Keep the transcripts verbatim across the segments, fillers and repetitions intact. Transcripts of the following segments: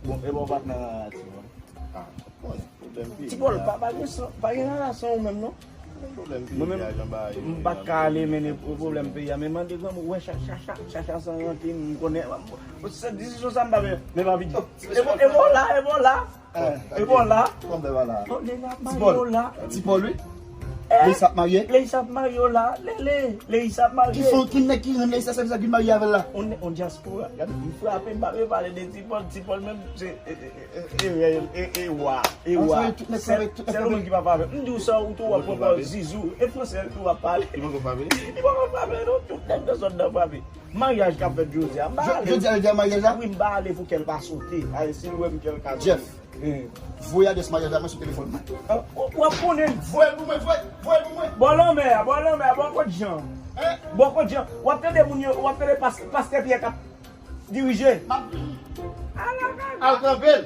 Bon, e bon, patnè a, Ti Pòl. Ah, bon, pwoblèm peyi a. Ti Pòl, pa, pa gen san, pa gen rason ou menm, non. Pwoblèm peyi a, jan bagay yo ye a. Mwen menm, m pa t ka ale mennen pwoblèm peyi a, men mande granmoun, wè, Chacha, Chacha, Chacha san rankin, m konnen, se desizyon sa m pa vle, men pa vin di. E bon, e bon la, e bon la. Eh, e bon la. Kòm de la. Oh, Leïs ap marye w la. Ti Pòl, wi. Eh, Leïs ap marye. Leïs ap marye w la. Lele, Leïs ap marye. Ki fon, ki nèg ki renmen Leïs, se sa ki marye avè l la. On, on dyaspora. Gade, m frape, m pa vle pale de Ti Pòl. Ti Pòl menm, se, e, e, e, e, e, e, e wa, e wa. Sèl, sèl moun ki pa frape. M di w sa, ou tou w ap pran zizou. E fransè tou w ap pale. Li poko frape. Li poko frape, non. Tout nèg nan zòn nan frape. Maryaj k ap fèt jodi a. M pa ale. Jodi a, jodi a maryaj la? Wi, m pa ale pou kè l pa sote. Ay, si l wè m kè l ka sote. Jeff, voye adrès maryaj la mwen sou telefòn mwen. Ah, w, w ap konnen. Voye l pou mwen, voye, voye l pou mwen. Bò lanmè a, bò lanmè a, bò kot Jan. Hein? Bò kot Jan. W ap tande moun yo, w ap tande pas-, pastè Pyè k ap dirije. M ap vini. Ala kaka. Al kanpe l.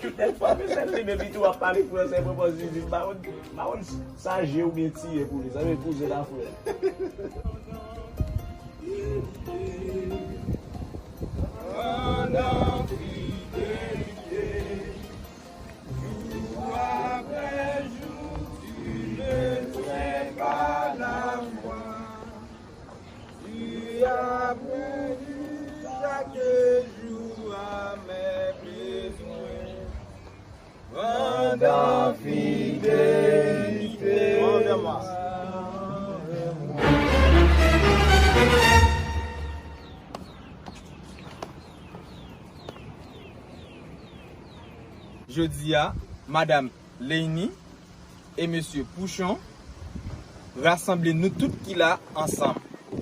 Tout nèg frape sèl li menm, li tou ap pale fransè, pran pòz li di, m pa konn, m pa konn sa je oubyen tiye pou li, sa vle kouzen lafrè. Ann an fidelite, jou apre jou, tu me tiens par la main. Tu as pourvu chaque jour à mes besoins. Pendant fidélité. Jodi a, madanm Leini e mesye Pouchon rasanble nou tout ki la ansanm pou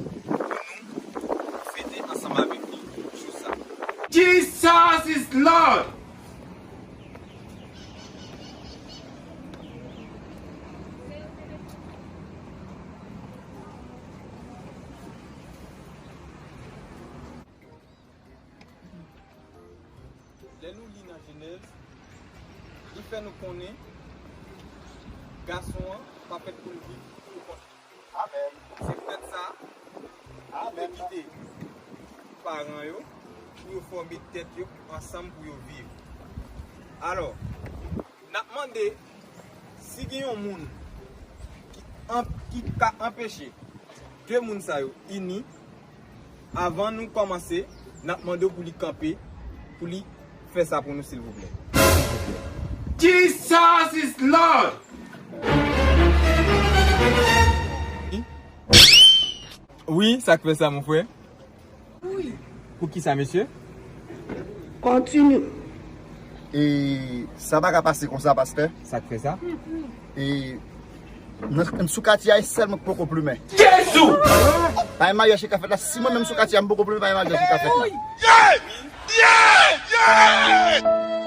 nou fete ansanm avèk li jou sa. Jesus is Lord! Lè nou li nan Jenèz, li fè nou konnen gason an pa fèt pou l viv pou l kont li. Amèn. Se poutèt sa, li te kite paran yo pou yo fòme tèt yo ansanm pou yo viv. Alò, n ap mande si gen yon moun ki anp-, ki ka anpeche de moun sa yo ini. Avan nou kòmanse, n ap mande w pou li kanpe, pou li fè sa pou nou, silvouplè. Jesus is Lord! Wi, sa k fè sa, mon frè? Wi. Poukisa, mesye? Kontinye. E sa pa ka pase konsa, pastè. Sa k fè sa? E nan, sou katye a, e sèl mwen k poko plimen. Jezi! Pa gen maryaj ki ka fèt la. Si mwen menm sou katye a, m poko plimen, pa gen maryaj ki ka fèt la. Yeah! Yeah! Yeah!